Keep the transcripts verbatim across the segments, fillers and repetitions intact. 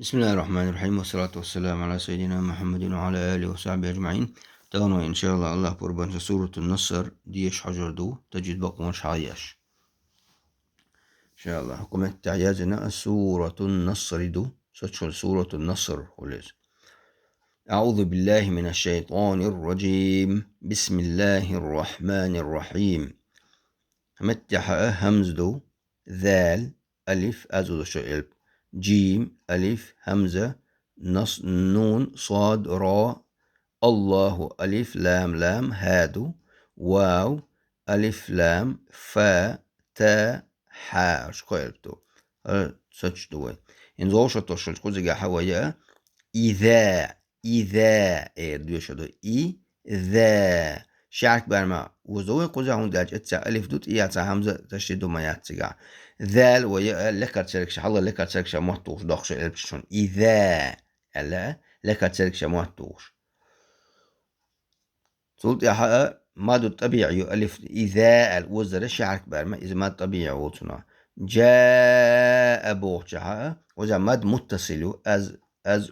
بسم الله الرحمن الرحيم، والصلاة والسلام على سيدنا محمد وعلى آله وصحبه أجمعين. Тахана, иншааллахӀ, Аллахь пурбанца Суратун Наср деша хьожур ду, тажвид бакъонаш хьаеш. ИншааллахӀ, хӀокху меттехь яздина Суратун Наср ду, соцуш Суратун Наср хул иза. أعوذ بالله من الشيطان الرجيم. بسم الله الرحمن الرحيم. Меттехь хьа хьамза ду, зал, алиф, аз узуш элп, джим, алиф, хьамза, нас, нун, сод, ро, Аллаху, алиф, лам, лам, хьа ду, вав, алиф, лам, фа, та, хьа, ши кхо элп ду. Э, соцуш ду вай. ХӀинца вовшах тосуш кхузигахь вай а, иза, иза, э, доьшур ду. И, за. Ши хьарк барма узу вай кхуза, хӀунда аьлча эцца алиф ду, тӀе яца хьамза, ташдид ду ма яц цигахь. Зал вай а лекхар цергаш, хьалха лекхар цергаш мотт тухуш доккхуш элпаш шун. Иза аьлла, лекхар цергаш мотт тухуш. Цул тӀаьхьа а мадду тӀабиӀи ю алиф, иза аьлла озадар ши хьарк барма, иза мад тӀабиӀи волу цунах. Джаа бохучахьа а, оза мад муттасил ю, аз, аз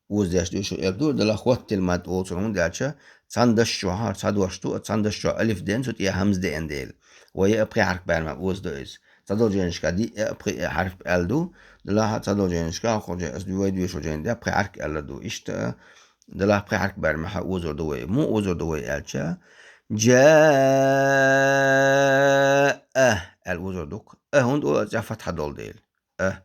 озадеш ду шу элп ду, дала хӀоттил мад волу цунах, хӀунда аьлча цхьана даш чохь, хӀара цхьа дош ду, цхьана даш чохь алиф деана, цу тӀе хьамза деана дела. Вай а пхи хьарк барма оза ду иза. Цхьадолчу жайнашка диъ а, пхи а хьарк аьлла ду, дала хьа цхьадолчу жайнашка, хӀокху жай-, ас вай доьшучу жайна тӀе пхи хьарк аьлла ду. Иштта, дала пхи хьарк барма хьа озур ду вай. Муха озур ду вай аьлча, джаа аьлла озур ду-кх. А хӀунда олу, цӀе фатхьа долу дела. А.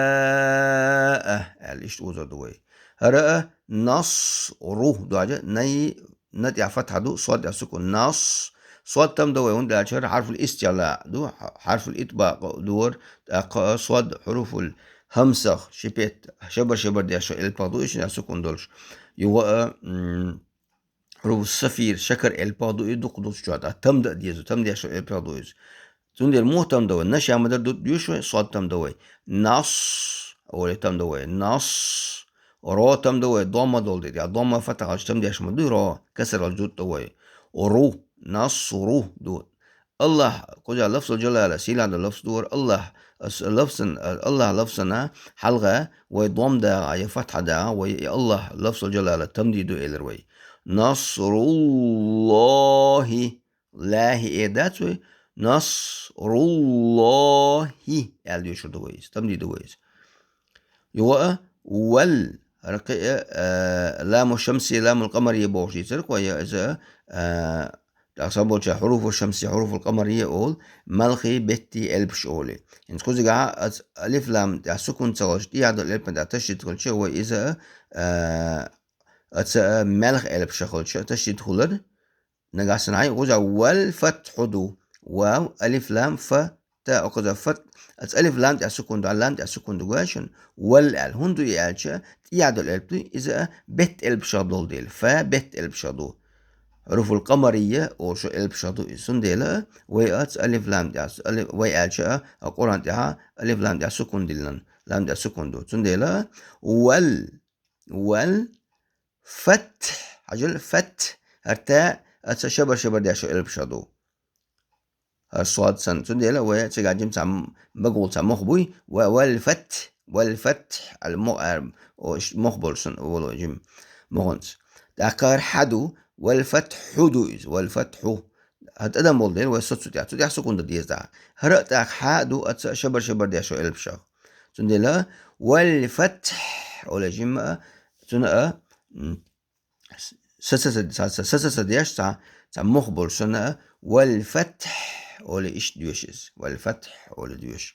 Джаа аьлла иштта озур ду вай. ХӀара а насру, дожа, най, на тӀехь фатхьа ду, сод тӀехь сукун. Нас. Сод там ду вай, хӀунда аьлча хӀара хьарфул истиъла ду, хьарфул итбакъ ду хӀара, тӀаккха сод хьуруфул хьамсах, ши петта, шабар-шабар деш элпах ду, ишна сукун долуш. Юха а, м, хьуруфу сафир, шакар элпах ду и дукха долчу чохь, тӀаккха там да а деза, там деш элпах ду иза. Цундела муха там ду вай? На ша ма-дарра ду доьшу вай, сод там ду вай. Нас, оле там ду вай. Нас, ро там ду вай, домма долу де. Домма фатхьа хилча там деш ма ду ро, касар хилча ду вай. Ру, насру ду. Аллахь, кхуза лафзул джалала, сийлахь долу лафз ду хӀара Аллахь, ас-, лафзан, Аллахь лафзана хьалха вай дом дагӀа, я фатхьа дагӀа, вай и Аллахь лафзул джалала там дийр ду элира вай. Насруллахи, лахи эр дац вай, насруллахи аьлла доьшур ду вай иза, там дийр ду вай иза. Юха а вал, хӀара кхин а, а, ламу шамси, ламул къамария бохуш дийцира кхо, я иза, а, тӀаккха сан болча хьуруфу шамси, хьуруфул къамария олу, малхи, бетти элпаш олу. ХӀинца кхузигахь ас алиф лам тӀехь сукун ца хилча, тӀехь долу элпан тӀехь ташдид хилча, вай иза, а, аца а малх элпаш хилча, ташдид хилар. Нагахь санна хьайн кхуза вал фатхьу ду. Вав, алиф, лам, фа, та, кхуза фат-, аца алиф лам тӀехь сукун ду, лам тӀехь сукун ду гой шуна. Вал аьлла. ХӀунда ду и аьлча, тӀехь долу элп ду, иза бетта элпашах долу дела. Фа бетта элпашах ду. Хьуруфул къамария олуш элпашах ду иза. Цундела вай аца алиф лам тӀехь, али-, вай аьлча а, Къуръан тӀехь алиф лам тӀехь сукун диллина. Лам тӀехь сукун ду. Цундела вал Вал фатхь. Хьажал, фатхь. ХӀара та аца шабар-шабар деш элпашах ду. ХӀара сод санна. Цундела вай цигахь жима цхьа м-, багахула цхьа мох буй. Ва-, вал фатхь. Вал фатхь. Ал мо-, ар-, о, ш-, мох болуш санна, волу жима моханца. ТӀаккха хӀара хьа ду. Вал фатхьу ду иза. Вал фатхьу. ХӀара тӀадам болу дела, вай соцу тӀехь. Цу тӀехь сукун дан деза дагахь. ХӀара а тӀаккха хьа а ду, аца шабар-шабар деш элпашах. Цундела, вал фатхь, оле жимма а, цуна а, м, с-, с-, с-, деш, цхьа, цхьа мух болуш санна а, вал фатхь, оле иштта доьшу иза. Вал фатхь, оле доьшу.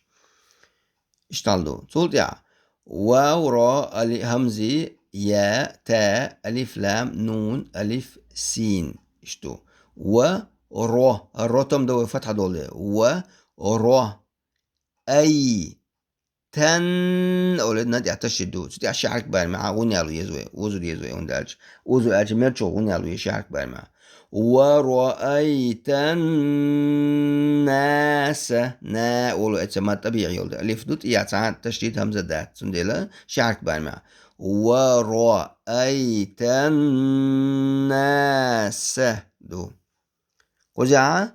Иштта хьал ду. Цул тӀаьхьа. Вав, ро, али, хьамзи, я, та, алиф, лам, нун, алиф, син. Иштта ду. Ва, ро. Ро там дан вай фатхьа долу. Ва, ро. Ай. Тан. Оле на тӀехь ташдид ду. Цу тӀехь ши хьарк баьрма, хьан гӀун яло еза вай. Узу деза вай, хӀунда аьлча. Узу аьлча мел чу гӀун яло еза ши хьарк баьрма. Ва раайтан-наса. На олу эца мад тӀабиӀи йолу. Алиф ду, тӀе яц, ташдид хьамза дац. Цундела ши хьарк бан ма. Ва раайтан-наса ду. Кхузахь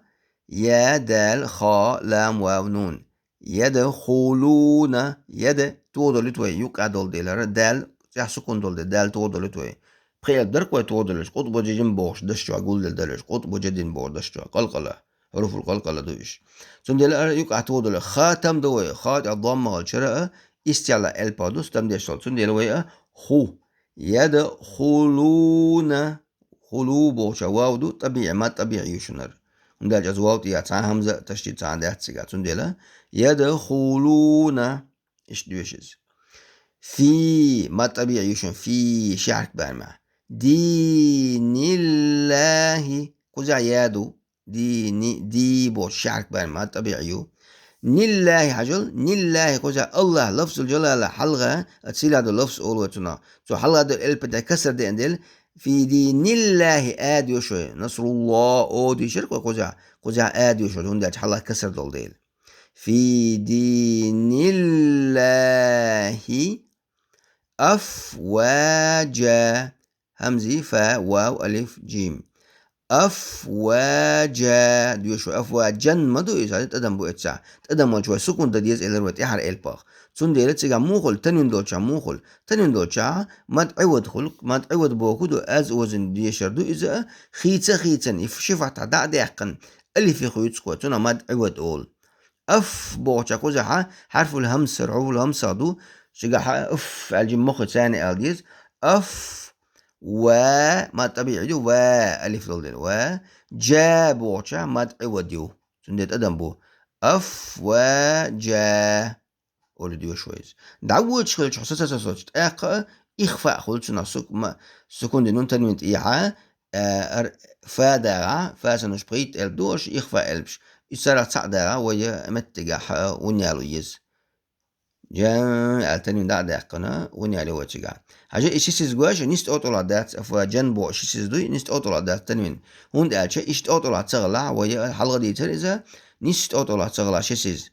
я, дал, ха, лам, вав, нун. Яда хулуна. Яда тоха долуьйту вай, юкъа долу делара, дал тӀехь сукун долу де, дал тоха долуьйту вай. Пхи элп дара-кх вай тоха долуьйтуш, къутбу жадин бохуш, даш чохь гулделла далуьйтуш, къутбу жадин бохуш, даш чохь, къалкъала. Хьуруфул къалкъала ду уьш. Цундела ара юкъа тоха долу ха там ду вай, ха тӀехь домма гӀалчара а, истиъла элпа ду, там деш долу. Цундела вай а ху. Яда хулуна. Хулу бохуча вав ду, тӀабиъи, мад тӀабиъи ю шунара. ХӀунда аьлча аса вав тӀехь цхьа хӀамза а, ташдид цхьа а дац цигахь. Цундела яда хулуна. Иштта доьшу иза. Фи, мад тӀабиъи ю шуна, фи, ши хьаракат барамехь. Диниллахи. Кхузахь я ду. Дини, ди боху ши хьаракат барамехь, мад тӀабиъи ю. Ниллахи хьажал, ниллахи кхузахь Аллах, лафзул жалала хьалха, а цигахь ду лафз олу вай цунах. Цу хьалха долу элпа тӀехь касар деана дела, фи диниллахи а доьшу вай. Насрулло, о дийшира-кх вай кхузахь, кхузахь а доьшу вай, хӀунда аьлча хьалха касар долу дела. Фи диниллахи афваджа. ХӀамзи, фа, вав, алиф, жим. Афваджа. Доьшу вай, афваджан ма ду иза, тӀадам бу эццахь. ТӀадам волчу вай сукун дан деза элира вай тӀаьхьара элпах. Цундела цигахь муха хуьлу, танвин долчохь муха хуьлу. Танвин долчохь мад Ӏивад хуьлу, мад Ӏивад боху ду, аз озина дешар ду иза, хийца а хийцина, и ши фатхьа дӀа а даьккхина, алифе хуьйцу-кх вай, цунах мад Ӏивад олу. Аф бохуча кхузахь хьарфул хӀамсара, хьарфул хӀамсах ду, цигахь аф аьлла жима ма хуьлу, царна аьлла деза. Аф, ва, мад тӀабиъи ду, ва, алиф долу дела, ва, джа бохуча мад Ӏивад ю. Цундела тӀадам бу. Аф, ва, джа. Олу доьшу вай иза. ДӀавоьдуш хилча хьо са ца сацочу, тӀаккха а ихфа хуьлу цунах, сук-, ма-, сукун дина нун танвин тӀехьа, а, ар-, фа дагӀахь, фа санна уьш пхийтта элп ду, уьш ихфа элпаш. Иза царах цхьаъ дагӀахь, вай меттигахь а вуно яло еза. Джан аьлла танвин дӀа а даьккхина, вуно яло вай цигахь. Хьажа, и ши сиз гой шу, нисса тӀе тӀулгӀа дац, афа, джан боху ши сиз дуй, нисса тӀе тӀулгӀа дац танвин. ХӀунда аьлча, иштта тӀе тӀулгӀа ца хилахь, вай хьалха дийцира иза, нисса тӀе тӀулгӀа ца хилахь ши сиз.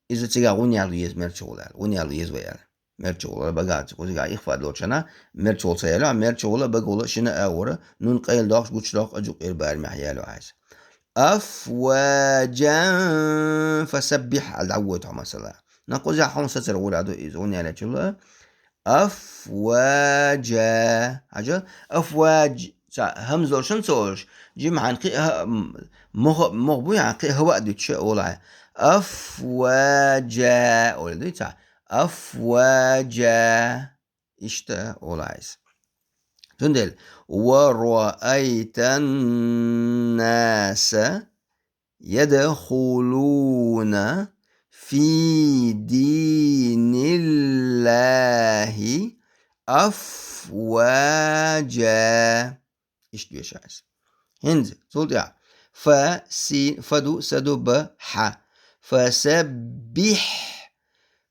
Иза цигахь вуно яло еза, мер чу гӀур аьлла, вуно яло еза вай аьлла. Мер чу гӀур бага, кхузахь ихфа долчана, мер чу гӀур ца яло, мер чу гӀур, бага гӀур, шина а гӀур, нун къайладоккхуш, гучудоккхуш, а жукъ ир барамехь яло хьайса. Афваджан фасаббихь аьлла дӀавойту хьо, масала. Нах кхузахь хьуна сацар гӀур а ду иза, вуно ялочул. Афваджа. Хьажа, афвадж. Ца, хӀамза долуш ца олуш, жима хьан кхин а, м-, мох-, мох буй хьан кхин а хӀава а дуьтуш а олу хьайн. Афваджа олу дуй ца? Афваджа. Иштта олу хьайса. Цундела, ва раайтан наса ядхулуна фи диниллахи афваджа. Иштта доьшу хьайса. ХӀинца, цул тӀаьхьа. Фа, син, фа ду, са ду, ба, хьа. Фасаббихь.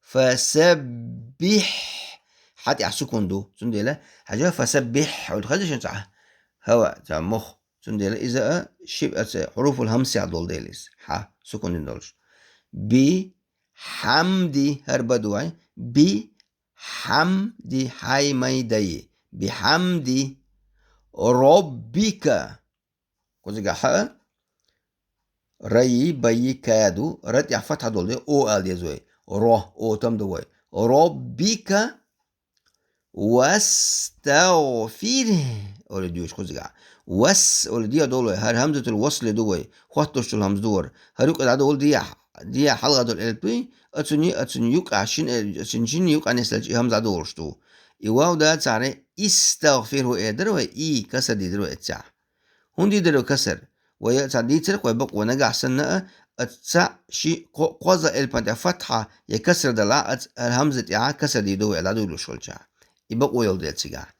Фасаббихь. Хьа тӀехь сукун ду. Цундела, хьажа, фасаббихь. Хьуна хеза шуна цхьа? ХӀава, цхьа мох. Цундела иза а шиъ а ца, хьуруфул хӀамсехь долу дела иза. Хьа, сукун дина долуш. Би хьамди, хӀара ба ду вай. Би хьамди, хьай май дай. Би хьамди роббика. Кхузахь а райи, байи, ка ду, ра тӀехь фатхьа долу де, о ала деза вай. Ро, о там ду вай. Роббика вастагъфир. Олу доьшу кхузахь. Вас, олу дехьа долу вай. ХӀара хӀамзатул васли ду вай. Хоттуш долу хӀамза ду вара. ХӀара юкъа дӀадолу дехьа. Дехьа хьалха долу элп дуй. Ацуни, ацуни юкъа, шин, ацуни шин юкъа нислачи хӀамза дӀадолуш ду. И вав да царе истагъфир хӀу эр дара вай. И касар дийр дара вай эццехь. ХӀунда дийр дара вай касар? Вай цхьа дийцарх вай бакъо нагахь санна а, ацу цхьа ши кхо-, кхозлагӀа элпан тӀехь фатхьа я касар далахь, ацу хӀара хӀамза тӀехьа касар дийр ду вай, дӀадуьйлуш хилча. И бакъо йолу дела цигахь.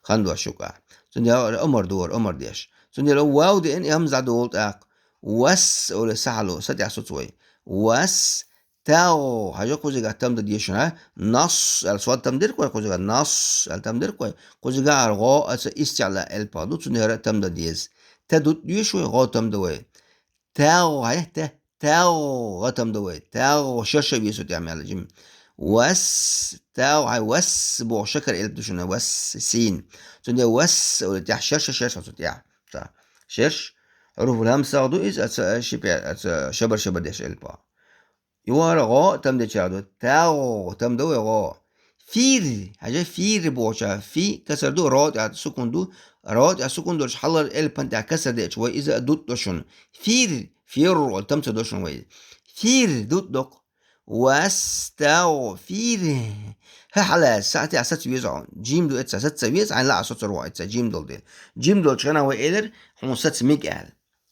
Хан дош юкъа. Цундела омар ду вара, омар деш. Цундела вав деана и хӀамза дӀадолу тӀаккха. Вас, олу сахьало, са тӀехь суц вай. Вас, тагъ, хьажа кхузахь там дан деза шуна, нас, аьлла сод там дира-кх вай кхузахь, нас, аьлла там дира-кх вай. Кхузахь хӀара гӀо, ацу истиъла элпах ду, цундела хӀара там дан деза. Та дут деза вай, гӀо там дан вай. Тагъ, хьай, та, тагъ, гӀо там дан вай. Тагъ, шерша веза тӀехь мел жим. Вас, тагъ, хьай, вас, боху шакар элп ду шуна, вас, син. Цундела вас, олу тӀехь шерша, шерша цу тӀехь. Ца. Шерш, хьуруфул хӀамсагӀ ду иза, ацу шипе, ацу шабар-шабар деш элпа. Юхара гӀо там деча ду. ТагӀ там да вай гӀо. Фир. Хьажа, фир бохуча. Фи касар ду, ро тӀа сукун ду. Ро тӀа сукун долча хьалар элпан тӀа касар деча вай иза дут дошун. Фир. Фир ол там ца дошун вай. Фир дут док. Вастагъфир. Ха хьала, сахьти сац веза. Джим ду эца, сац веза, ан ла соцар ва эца, джим дол дел. Джим дол чана вай элер, хун сац миг ал.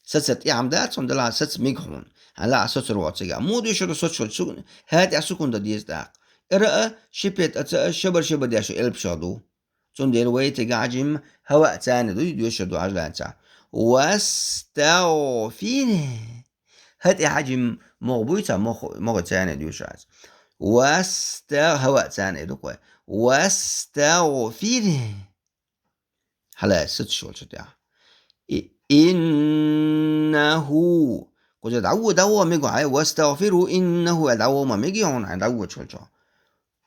Саца тӀехьам дац, хӀунда аьлча саца миг хьун. Хьала а соцар воацарига. Му дешар соцар су-, хӀа тӀехь сукун да деза тӀаккха. Ира а, шипет а, ца а, шабар-шабар деш а элп шо ду. Цундела вай тига хьажим хӀава а царна ду, дешар ду хьажланца. Вастагъфир. ХӀа тӀехь хьажим мох буй ца, мох, мох царна дешар аз. Васта-, хӀава а царна ду кхой. Вастагъфир. Хьала сац шолча тӀехь. И-, иннаху. Кхуза дӀаву, дӀаву мегу хьай, вастагъфирху иннаху, а дӀаву ма меги хьун хьай, дӀаву шолча.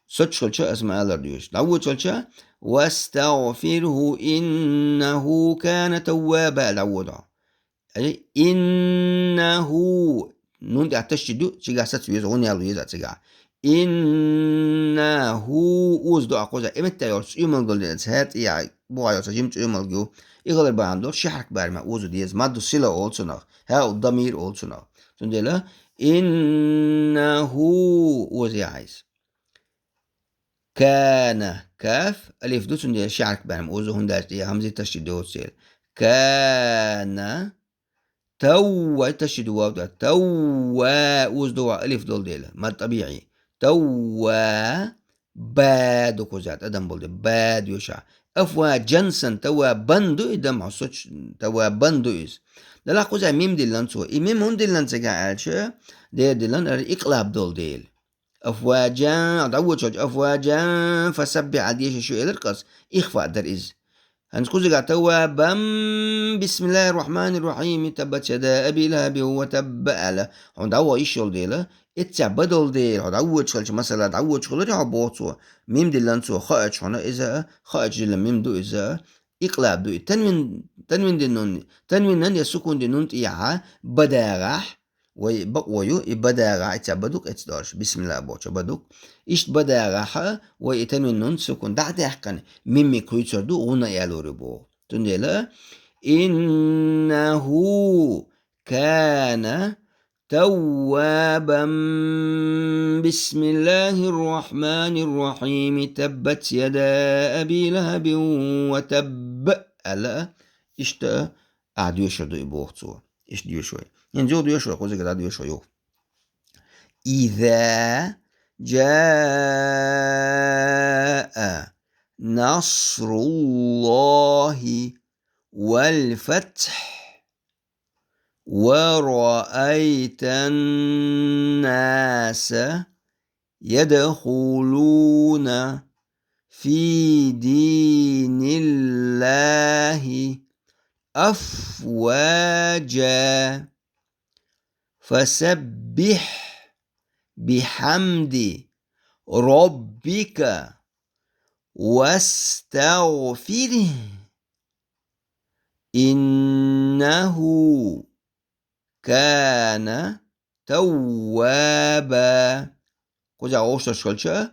Сац шолча, аз ма алар дуьш. ДӀаву шолча, вастагъфирху иннаху кана тавваба, дӀаву да. Ай, иннаху. Нун тӀехь ташдид ду, цига сац веза, гӀун ял веза цига. Иннаху уз ду акъуза. Эмитта йолча цӀуймалг дол деза. ХӀа тӀехь бугӀа йолча жим цӀуймалг ю. Ихалар баан дол, ши хьарк барма узу деза. Мадду сила олцунах. ХӀа у дамир олцунах. Цундела, иннаху уз яхьайс. Кана, каф, алиф ду, цундела ши хьарк барма узу, хӀунда аьлча тӀехь хӀамзи ташдид доцел. Кана, тавва, ташдид вав да. Тавва, уз ду ва алиф дол дела. Мад табиӀи. Тавва, ба ду кузат, адам бол де. Ба ду ша. Афваджан сан, тавва бан ду и дам хьо соч, тавва бан ду из. Дала куза мим диллан цо. И мим хӀун диллан цига аьлча, дер диллан ар икълаб дол дела. Афваджан, дӀавочо, афваджан, фасаббихь, а деша шу элар къас, ихфа дар из. ХӀанз кхузига таввабан, бисмиллахир рахманир рахим, таббат яда аби лахабин ва табб аьлла. Хьо дӀаво иш йол дела, ицця бадол дела, хьо дӀавочхалча масала, дӀавочхалари хьо боху цо, мим диллан цо, хаача хьона иза, хаача диллан мим ду иза, икълаб ду и. Танвин, танвин дин нун, танвинан я сукун дин нун тӀехьа, бадагӀахь, вай бакъо ю, и бадагӀа, ица бадук, эц дорш, бисмилла бохуча бадук. Ишт бадагӀахьа, вай и танвин нун сукун дӀа а даьккхана, мимми куйцар ду, гӀуна ялури бу. Цундела, иннаху кана таввабан, бисмиллахир рахманир рахим, таббат яда аби лахабин ва табб. Ала, ишта а доьшур ду и боху цо. Ишта доьшур. ХӀинца юха доьшур, кхузига дӀадоьшур юха. إذا جاء نصر الله والفتح ورأيت الناس يدخلون في دين الله أفواجا فسبح بحمد ربك واستغفره إنه كان توابا. Кхуза гӀошташ хилча,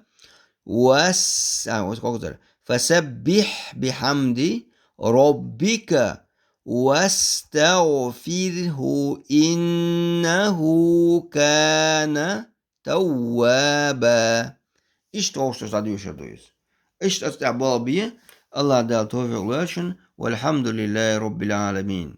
вас, а, вас кокзар. فسبح بحمد ربك واستغفره إنه كان توابا. Ишта гӀошташ дӀадоьшур ду иза. Ишта ацтӀа болх бе, Аллах Дала товфикъ лоьшун, والحمد لله رب العالمين.